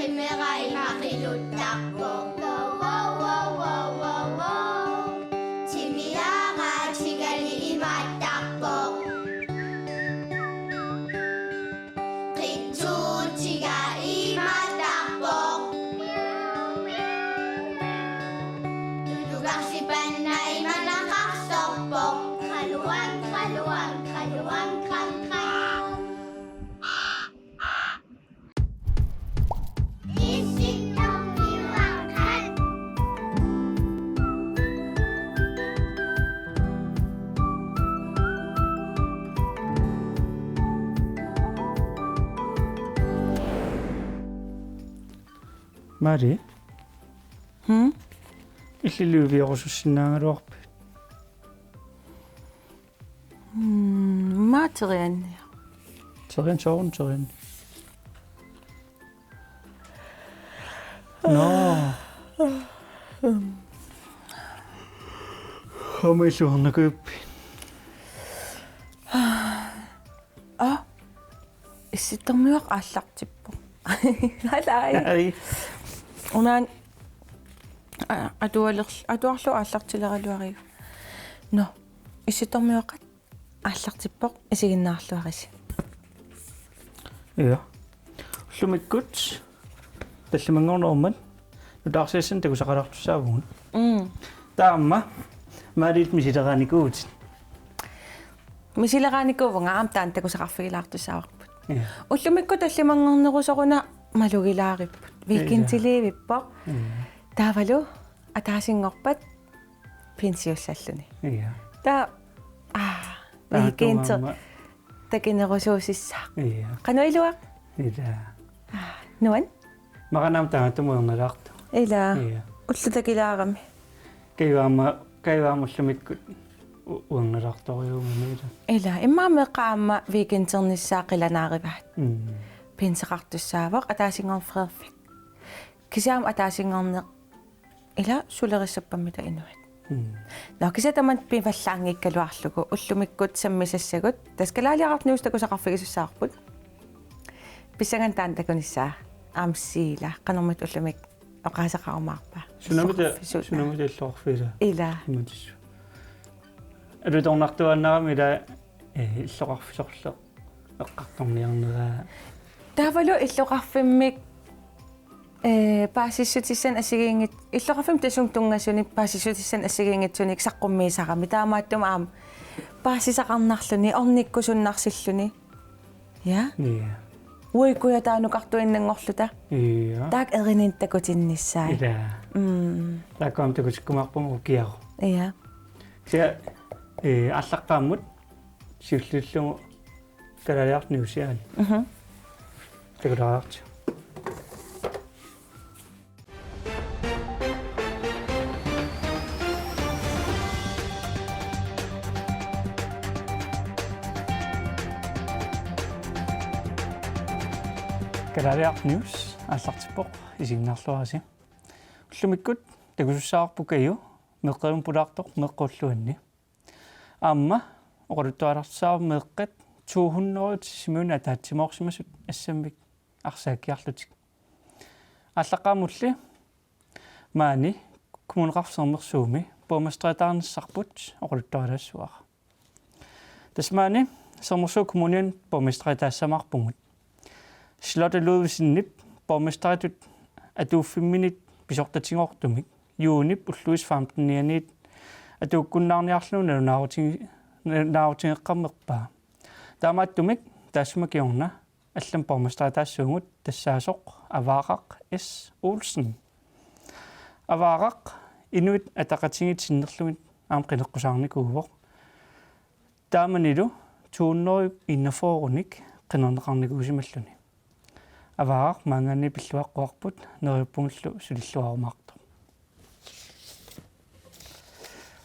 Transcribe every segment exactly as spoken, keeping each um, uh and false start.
Timera ima qiluttarpoq. Wow, wow, wow, wow, wow, wow. Timiara tigali imaattarpoq. Qitsuutiga imaattarpoq. Tulugarsipanna imanaqarsorpoq. Qaluan, qaluan, qaluan, qan, qan. Mari? Hmm? Illit liviorusussinnaagaluarpit? Hmm, ma terianni. Terian soorun terian. Nå. Aamma illuarnakujuppi. Ah. Issittormiuaqqat aallartippoq. Alai. Ai. Unaana, a-, atualer-, atuarlu aallartileraluariuk. Nå. Issittormiuaqqat aallartippoq, isiginnaarluarisi. Ja. Ullumikkut tallimanngornerummat nutaarsiassanik takusaqalaartussaavugut. Mm. Taava aamma Marit misileraanikuuvutit. Misileraanikuuvunga, aamma taanna takusaqarfigilaartussaavarput. Ja. Ullumikkut tallimanngornerusoruna malugilaaripput. Ja. Weekendiliivippoq. Ja. Taavalu ataasinngorpat pensiussalluni. Ja. Taava, aa, taava weekend aamma takinerusuusissaaq. Ja. Qanoq iluaq? Ila. Aa, nuann? Maqanam taanna tumuernalaartu. Ila. Ja. Ullut takilaarami. Kaju aamma, Kaju aamma ullumikkut u-, uernalaartorujuugami ila. Ila, immaqa meeqqat aamma weekendernissaa qilanaarivaat. Mm. Penseqartussaavoq ataasinngorneq freerfik. Kisianni aamma ataasinngorneq ila sulerissappammita inuit. Mm. Nå, kisianni tamanna pivallaanngikkaluarlugu ullumikkut sammisassagut, tassa Kalaaliaraq News takusaqarfigisussavarput. Pissanganaq taanna takunissaa aamma Siila, qanormita ullumikkut oqaaseqarumaarpa? Sunamita, illoqarfisut. Sunamita illoqarfiisa? Ila. Imatissu. Alutornartuaannarami ila, eh, illoqarfisorlu eqqartorniarneraa. Taavalu illoqarfimmik, eh, paasissutissanik assigiinngit-, illoqarfimmik tassunga tunngasunik paasissutissanik assigiinngitsunik saqqummiisarami. Taamaattumik aamma paasisaqarnarluni, ornikkusunnarsilluni. Ja? Ja. Uikujataanukartuinnanngorluta. Ja. Taakku erininni takutinnissaat. Ila. Mm. Taakku aamma takutikkumaarput ukiaru. Ja. Kisianni, eh, aallaqqaammut siulliullugu Kalaaliaraq Newsiani. Mhm. Takulaariartigu. Kalaaliaraq News aallartippoq, isiginnaarluarisi. Ullumikkut takusussaavarput Kaju, meeqqerivimmik pulaartoq Meeqqat Ulluanni. Aamma oqaluttuarissavarput meeqqat to hundrede Sisimiuni ataatsimoorsimasut assammik arsaakkiarlutik. Aallaqqaammulli maani Kommuneqarfik Sermersuumi borgmesteritaarnissarput oqaluttuarissavarput. Tassa maani Sermersuup Kommuniani borgmesteritaassavarpugut. Charlotte Ludvigsenip borgmesteritut atuuffimminit pisortatigoortumik juunip ulluisa femtenianiit atuukkunnaarniarlugu nalunaaruti-, nalunaarutigeqqammerpaa. Taamaattumik taassuma kingorna allamik borgmesteritaassaagut, tassaasoq Avaaraq S. Olsen. Avaaraq Inuit Ataqatigiit sinnerlugit aamma qineqqusaarnikuuvoq. Taamanilu to hundrede enogfyrrenik qinerneqarnikuusimalluni. Avaaraq maanngaanniit pilluaqquarput, neriuppugullu sulilluarumaartoq.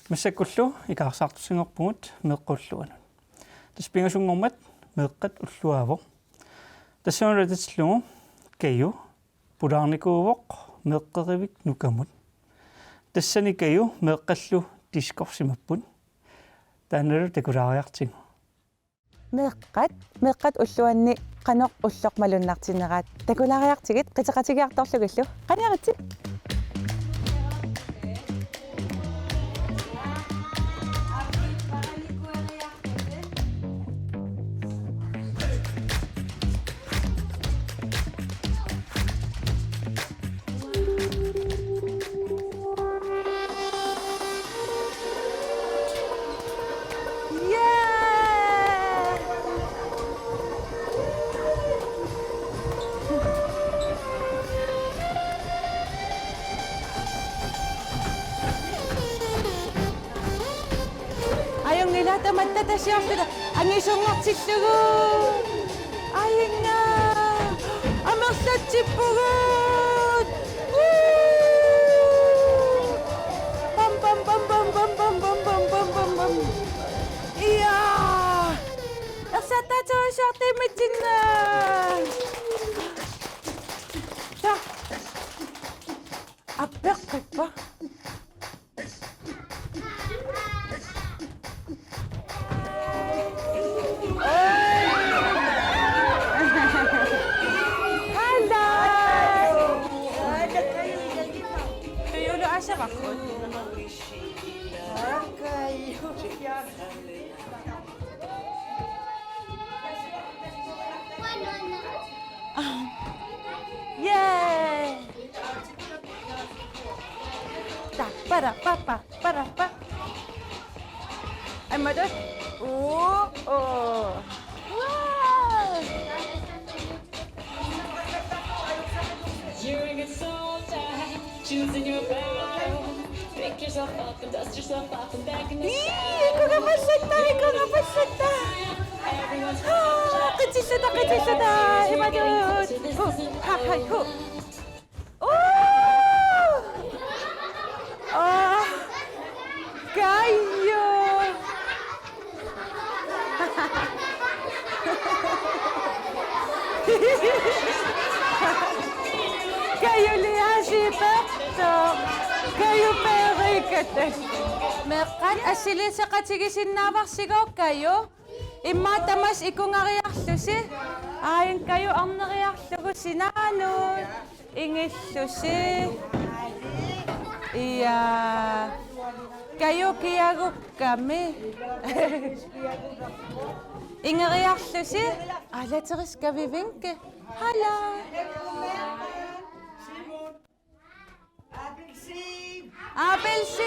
Massakkullu ikaarsaartussanngorpugut Meeqqat Ulluanut. Tassa pingasunngormat Meeqqat Ulluaavoq. Tassalu atatillugu Kaju pulaarnikuuvoq meeqqerivik nukamut. Tassani Kaju meeqqallu diskorsimapput. Taannalu takulaariartigu. Meeqqat, Meeqqat Ulluanni qanoq ulloq malunnartineraat takulaariartigit qiteqatigiartorlugillu. Qaniaritsi. Ajunngilaq, tamatta tasiorluta angisunngortillugu. Ajunngilaq. Amerlatsippugut. Woo! Pam, pam, pam. Iaa. Ersattaatsuusiortiimmi tinna. Ta. Appeqqippa. Hallo. Kajulu aasavakku. Yay! Ta, para, pa, pa, para, pa. Ai, mata. Oh, oh. Wow! You're a good soldier, choosing your battle. Pick yourself up and dust yourself off and back in the saddle. Ii, ikunga passatta, ikunga passatta. Everyone's aa, qitilluta, qitilluta. Imatut. Hu, ha, hai, hu. Uu! Aa! Kaju! Kajuli aasiit peertoq. Kaju peerikkatta. Meeqqat assiliseqatigisinnaavarsigooq, Kaju. Immaqa tamassi ikungariarlusi. Aajuna Kaju arneriarlugu sinaanut. Ingillusi. Iaa. Kaju kiagukkami. Ingeriarlusi. Aa, laterisk kavivinke. Hallo. Appelsin! Appelsin!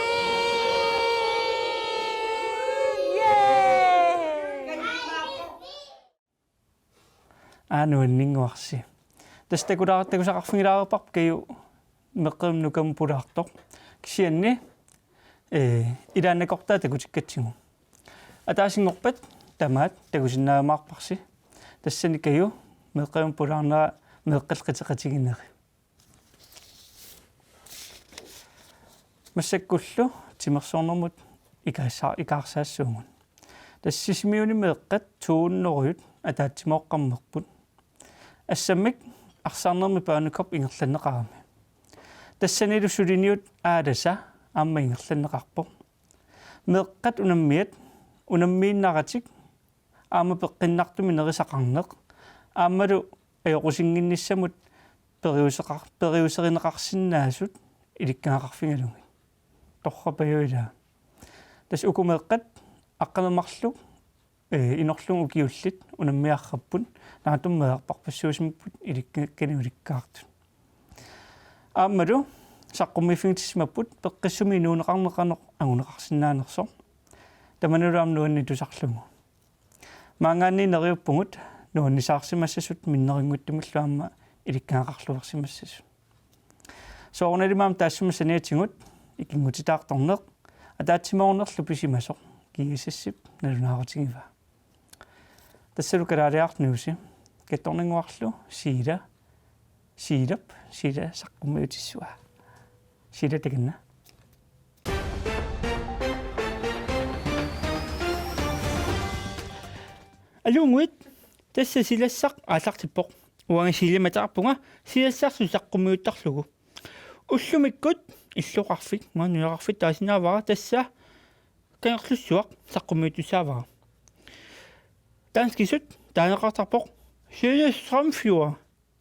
Yay! Aa, nuanninnguarsi. Tassa takulaar-, takusaqarfigilaareerparput Kaju meeqqerivimmi nukamut pulaartoq. Kisianni, ee, ilaannakortaa takutikkatsigu. Ataasinngorpat tamaat takusinnaajumaarparsi. Tassani Kaju meeqqerivimmi pulaarnera meeqqallu qiteqatigineri. Massakkullu timersornermut ikaassa-, ikaarsaassuugut. Tassa Sisimiuni meeqqat to hundrede ataatsimooqqammerput. Assammik arsaarnermi Børnecup ingerlanneqarami. Tassanilu suliniut Aalasa aamma ingerlanneqarpoq. Meeqqat unammiat, unammiinnaratik, aamma peqqinnartumik nerisaqarneq, aammalu ajoqusinnginnissamut periuseqar-, periuserineqarsinnaasut ilikkagaqarfigalugit. Torrak, Paju, ilaa. Tassa uku meeqqat aqqaneq-marluk, ee, inorlugu ukiullit unammiarrapput, naatsumik meerarpassuusimapput ilikkagakkanik ulikkaartut. Aammalu saqqummiiffigitissimapput peqqissumik inuuneqarneq qanoq anguneqarsinnaanersoq. Tamanilu aamma nuanni tusarlugu. Maanngaanniit neriuppugut nuannisaarsimassasut minnerunngitsumillu aamma ilikkagaqarluarsimassasut. Soorunalimi aamma taassuma saniatigut ikinngutitaartorneq ataatsimoornerlu pisimasoq G S S-ip nalunaarutigivaa. Tassalu kalaaliartuusi kattornannguarlu Siila, Siilap, Siila saqqummiutissavaa. Siila, takanna. Aluunnguit, tassa silassaq aallartippoq. Uanga Siilamik ateqarpunga, silassarsut saqqummiuttarlugu. Ullumikkut illoqarfik, maani nuiaqarfik taasinnaavara, tassa Kangerlussuaq saqqummiuttussaavara. Danskisut taaneqartarpoq Siana Strømfjord.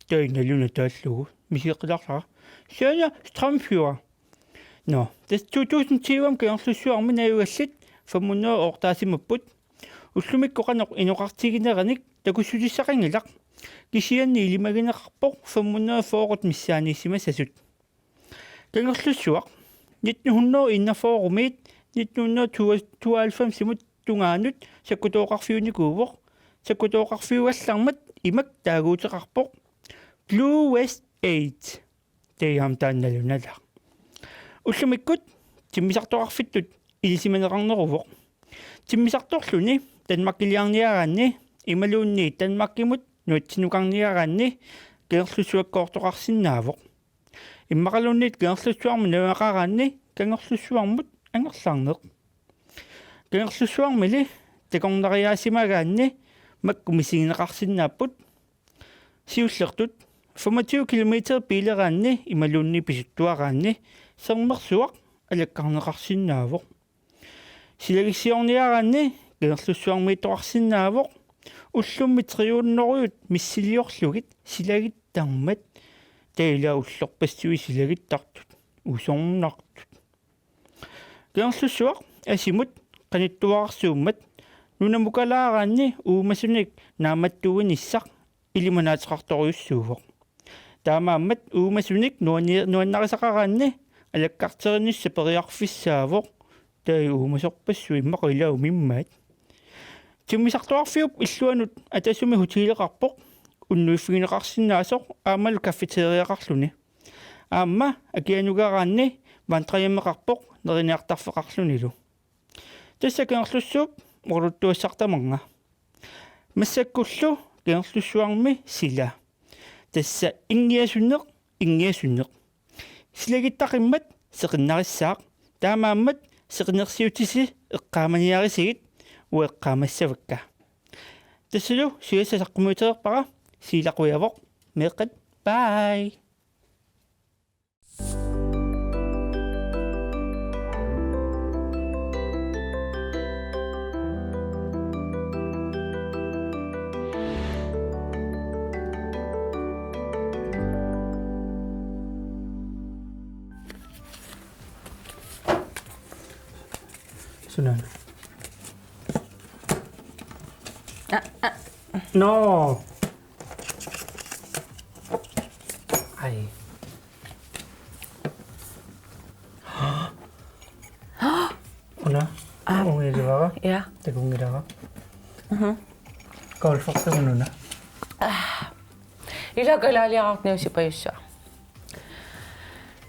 Taanna nalunaq taallugu. Misigilaarlara. Siana Strømfjord. Nå, tassa to tusind tyve-mi Kangerlussuarmi najugallit fem hundrede oortaasimapput. Ullumikkut qanoq inoqartigineranik takussutissaqanngilaq. Kisianni ilimagineqarpoq fem hundrede fyrre missaaniissimasasut. Kangerlussuaq nitten hundrede enogfyrre-miit nitten hundrede tooghalvfems-imut tungaanut sakkutooqarfiunikuuvoq. Sakkutooqarfiugallarmat imak taaguuteqarpoq: Blue West Eight. Taava aamma taanna nalunalaaq. Ullumikkut timmisartoqarfittut ilisimaneqarneruvoq. Timmisartorluni Danmarkiliarniaraanni imaluunniit Danmarkimut nuatsinnukarniaraanni Kangerlussuakkoortoqarsinnaavoq. Immaqaluunniit Kangerlussuarmi najugaqaraanni Kangerlussuarmut angerlarneq. Kangerlussuarmili takornariaasimagaanni makku misigineqarsinnaapput. Siullertut femogtyve kilometer biileraanni imaluunniit pisuttuaraanni sermersuaq alakkarneqarsinnaavoq. Silagissiorniaraanni Kangerlussuarmiittoqarsinnaavoq, ullummi tre hundrede missiliorlugit silagittarmat. Taava ila ullorpassuit silagittartut usornartut. Kangerlussuaq asimut qanittuararsuummat nunamukalaaraanni uumasunik naammattuinissaq ilimanaateqartorujussuuvoq. Taamaammat uumasunik nuanni-, nuannarisaqaraanni alakkarterinissaq periarfissaavoq, taava uumasorpassuit immaqa ila umimmaat. Timmisartoqarfiup illuanut Atasumi hotelleqarpoq, unnuiffigineqarsinnaasoq aammalu cafeteriaqarluni. Aamma akianugaraanni vandrehjemmeqarpoq neriniartarfeqarlunilu. Tassa Kangerlussuup oqaluttuassartamanna. Massakkullu Kangerlussuarmi sila. Tassa inngiasunneq, inngiasunneq. Silagittaqimmat seqinnarissaaq. Taamaammat seqinersiutisi eqqaamaniarisigit, uanga eqqaamassavakka. Tassalu suliassaq saqqummiutereerpara, Siila Qujaavoq. Meeqqat, bye. Sunaana. Ah, ah. No. Ai. Una. Ah. Ungilivara. Ja. Takunngilara. Mhm. Golfertugununa. Ah. Ila kalaaliarartniusipajussaa.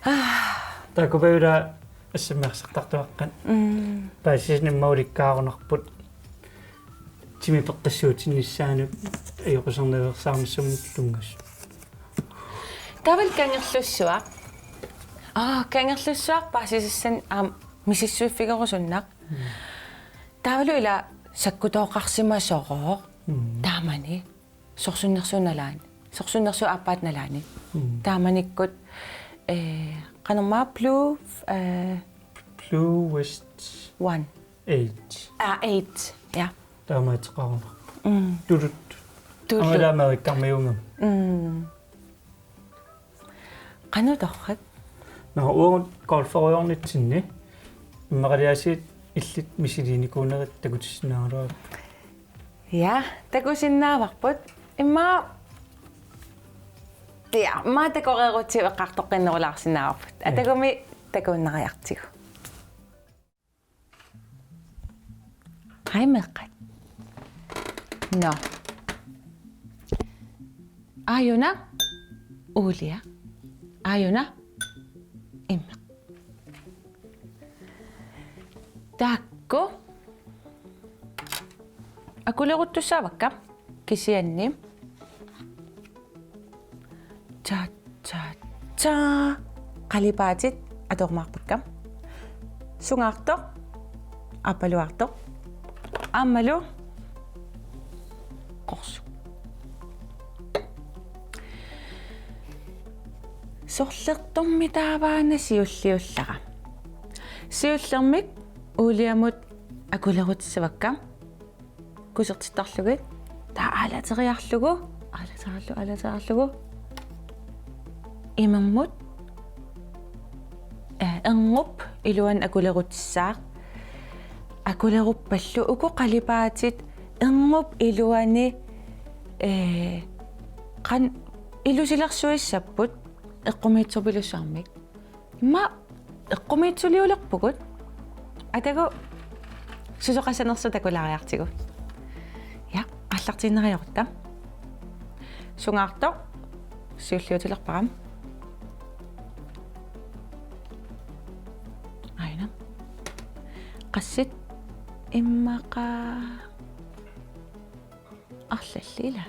Ah. Takuba ila assammersartartuaqqat. Mm. Paasisassanik immaqa ulikkaarunarput. Timi peqqissuutinnissaanut ajoqusernaveersaarnissamut tunngas. Taavalu Kangerlussuaq. Aa, Kangerlussuaq paasisassanik aamma misissuiffigerusunnaq. Mm. Taavalu ila sakkutooqarsimasorooq. Mm. Taamani. Sorsunnersuup nalaani. Sorsunnersuup aappaata nalaani. Mm. Taamanikkut, eh, qanormaa Blue, eh, Blue West One. Eight. Ah, eight. Ja. Taamaateqarunarpoq. Mm. Tulut. Tulut. Aamma Amerikkarmiuugami. Mm. Qanoq torrak? Nå, uagut golferiornitsinni immaqaliaasiit illit misiliinikuunerit takutissinnaagaluarput. Ja, takusinnaavarput. Immaqa, ja, immaqa takoreerutsigu eqqartoqqinnerulaarsinnaavarput. Ja. Atagumi takuinnariartigu. Hej, meeqqat. Nå. Aajuna, Uulia. Aajuna, immeq. Taakku akuleruttussaavakka kisianni. Cha, cha, cha. Qalipaatit atorumaarpakka. Sungaartoq, aappaluartoq, aammalu qorsuk. Sorlertormitaavaana siulliullara. Siullermik Uuliamut akulerutissavakka. Kusertittarlugit, taava aalateriarlugu Aalaterlu, aalaterlugu. Imermut. Eh, erngup iluani akulerutissaaq. Akuleruppallu uku qalipaatit erngup iluani, eh, qan-, ilusilersuissapput eqqumiitsorpilussuarmik. Immaqa eqqumiitsuliulerpugut. Atagu susoqassanersoq takulaariartigu. Ja, aallartiinnariarutta. Sungaartoq siulliutilerpara. Aajuna. Qassit immaqa arlallit ila.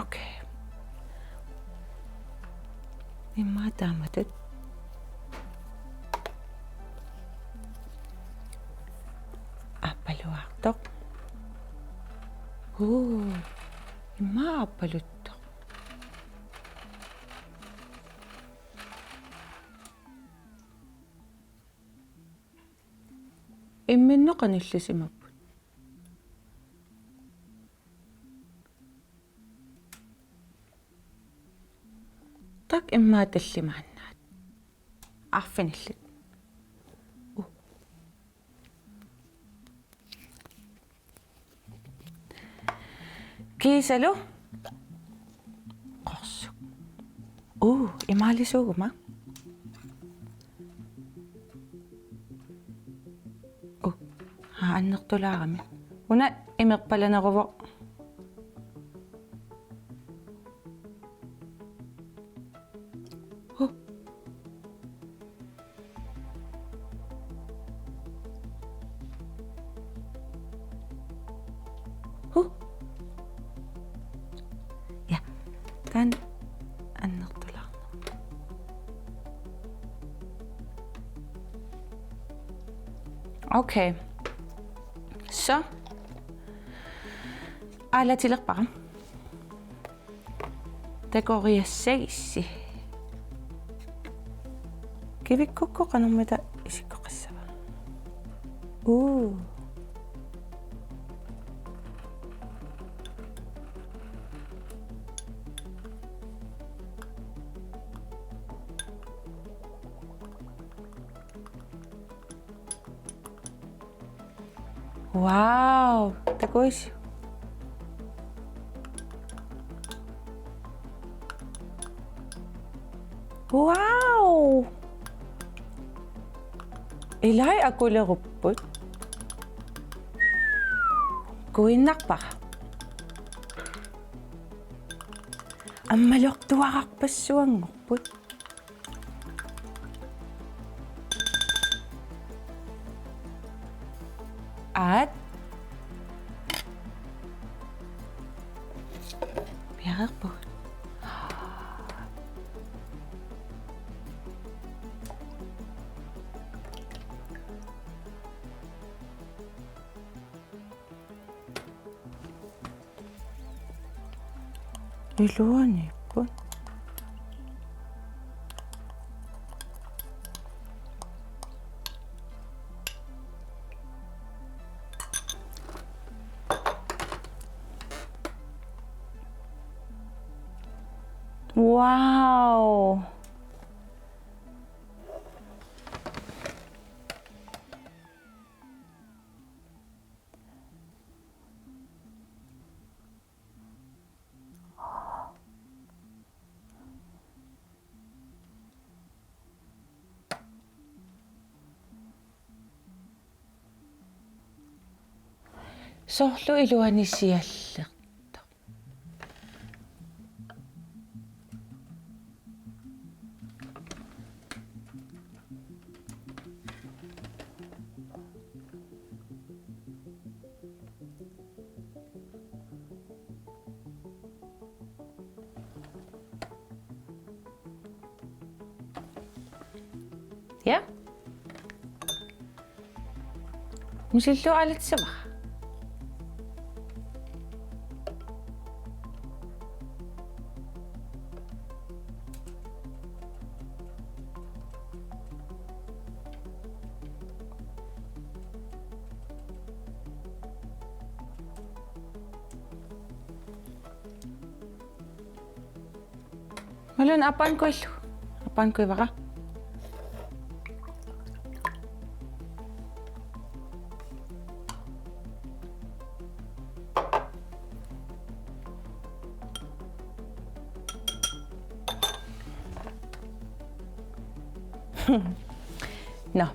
Okay. Immaqa taamatut. Aappaluartoq. Uu, immaqa aappaluttoq. Imminnut qanillisimapput. Tak immaqa tallimaannaat. Arfinillit. Uh. Kiisalu. Qorsuk. Uu, imaalisuuguma. Uu, haa, annertulaarami. Una imerpalaneruvoq. Huh. Huh. Ja. Taanna annertulaarnerpoq. Okay. Så. Aalatilerpara. Takoriassagissi. Kivikkukku qanormita isikkoqassava? Uu. Wow, takuissi. Wow. Ilai akulerupput. Kuinnarpara. Ammalortuararpassuanngorput. Aat. Piareerpugut. Iluaniipput. Wow. Soorlu iluani siallertoq. Ja. Misilillugu aalatissimaga. Imaluunniit aappaanikuillugu. Aappaanikuivara. Nå.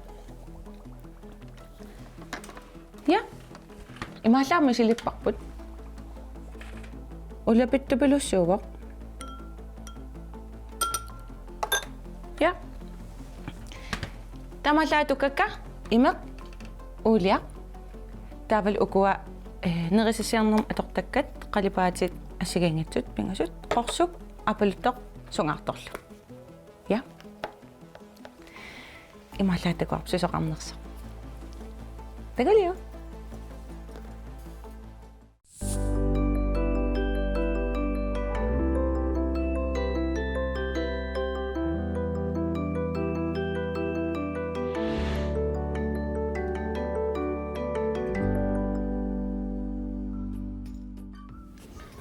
Ja. Imaallaat misilipparput. Ulapittupilussuuvoq. Ja. Taamaallaat atukkakka imeq, uulia. Taavalu ukua, eh, nerisassiornermut atortakkat, qalipaatit assigiinngitsut, pingasut, qorsuk, aappaluttoq, sungaartorlu. Ja. Imaallaat takuarput susoqarnersoq. Takuliuk.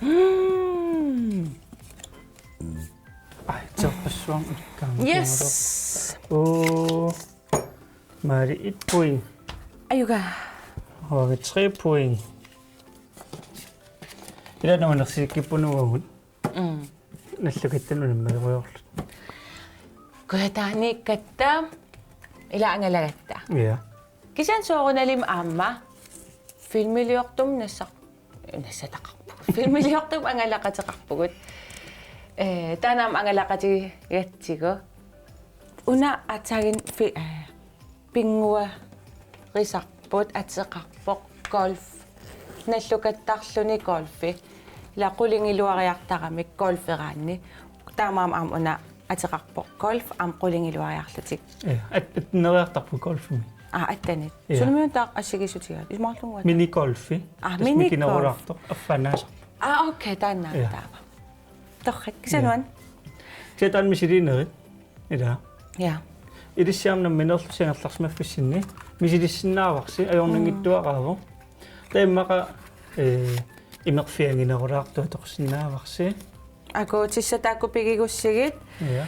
Mm. Ej, så forsvandt det gamle. Yes. Åh, Mari, et point. Ajuga. Og vi tre point. Ila, når man er sikker på noget. Mm. Nallukatta unammerujoorluta. Kujataaniikkatta ila angalagatta. Ja. Kisianni soorunalimi aamma filmiliortumik nassar-, nassataqarpugut. Filmiliortumik angalaqateqarpugut. Eh, taanna aamma angalaqatigigatsigu. Una aatsaannguaq fi-, eh, pinnguarisarput ateqarpoq golf. Nallukattarluni golfi. Ila qulingiluariartaramik golferaanni. Taamaammat aamma una ateqarpoq golf aamma qulingiluariarlutik. Ja, at-, atteneriartarpoq golfimi. Aa, attenit. Ja. Sunamiuna taava assigiissutigaat? Isumaqarlunga. Minigolfi. Aa, tassa minigolf. Mikinerulaartoq, affaannaasarpoq. Aa, okay, taanna. Ja. Taava. Torrak, kisianni uani. Ja. Kisianni taanna misiliinerit. Ila. Ja. Ilissi aamma nammineerlutit angerlarsimaffissinni misilissinnaavarsi ajornanngitsuaraavoq. Taava immaqa, eh, imerfianginerulaartoq atorsinnaavarsi. Akuutissat taakku pigigussigit. Ja.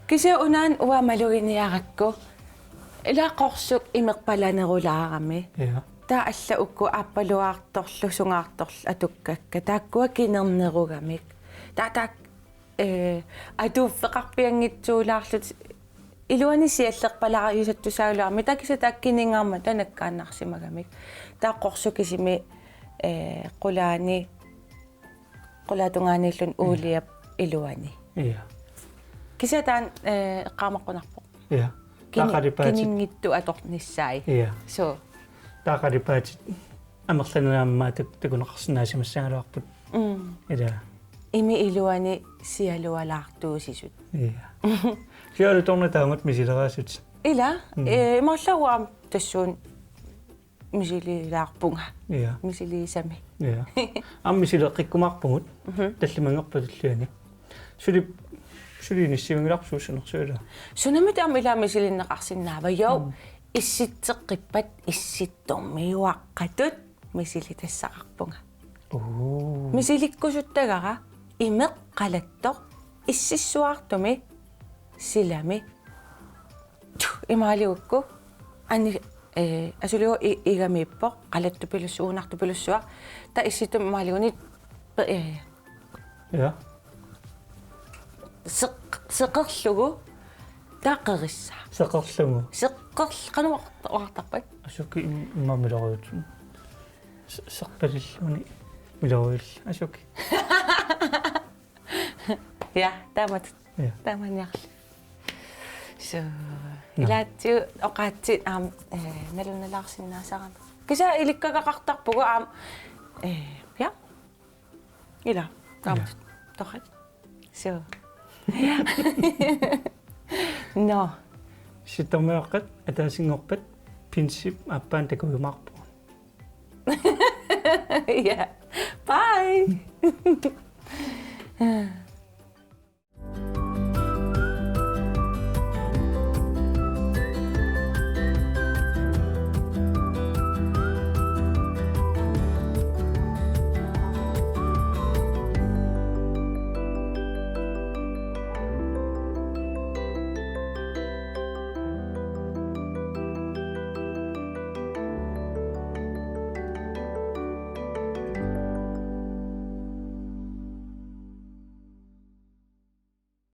Kisianni unaana uanga maluginiarakku. Ila qorsuk imerpalanerulaarami. Ja. Taava allat uku aappaluaartorlu sungaartorlu atukkakka. Taakkua kinernerugamik. Taava taakku eh, atuuffeqarpianngitsuulaarlutik iluani siallerpalaarusuttussaagaluarami, taava kisianni taakku kiningaarmata nakkaannarsimagamik. Taava qorsuk kisimi, eh, qulaani, qulaatungaaniilluni uuliap iluani. Ja. Kisianni taanna, eh, eqqaamaqqunarpoq. Ja. Kini-, taava qalipaatit. Kininngitsut atornissaat. Ja. Suu. Taava qalipaatit amerlanerit aamma tak-, takuneqarsinnaasimassagaluarput. Mm. Ila. Imeq iluani sialualaartuusisut. Ja. Sialutorna taamatut misileraasut. Ila, mm, eh, imaallaat uanga tassuuna misililaarpunga. Ja. Misiliisami. Ja. Aamma misileqqikkumaarpugut. Mhm. Tallimanngorpat tulliani. Suli, suli inissivinngilarput suussanersoq ila. Sunamita aamma ila misilinneqarsinnaava? Jo, mm, issitseqqippat issittormiuaqqatut misilitassaqarpunga. Oo. Misilikkusuttagara imeq qalattoq ississuartumi silami. Tju, imaaligukku. Anni, eh, asuliu i-, igamiippoq, qalattupilussu-, uunartupilussuaq. Taava issittumi imaaliguni, pe-, eh, ja. Seq-, seqerlugu, taava qerissaa. Seqerlugu. Seqerl-, qanoq oqar-, oqartarpa? Asuki im-, immaqa miloriutsun. Se-, seqerlilluni miloriull-, asuki. Ja, taamatut. Ja. Taamaniarli. Suu. Nå. Ilaatsigut oqaatsit aamma, eh, nalunnalaarsinnaasarami. Kisianni ilikkagaqartarpugut aamma, eh, ja. Ila, taamatut. Ja. Torrak. Suu. Nå. Sittarmiuaqqat ataasinngorpat pinsip aappaan takujumaarpugut. Ja. Bye.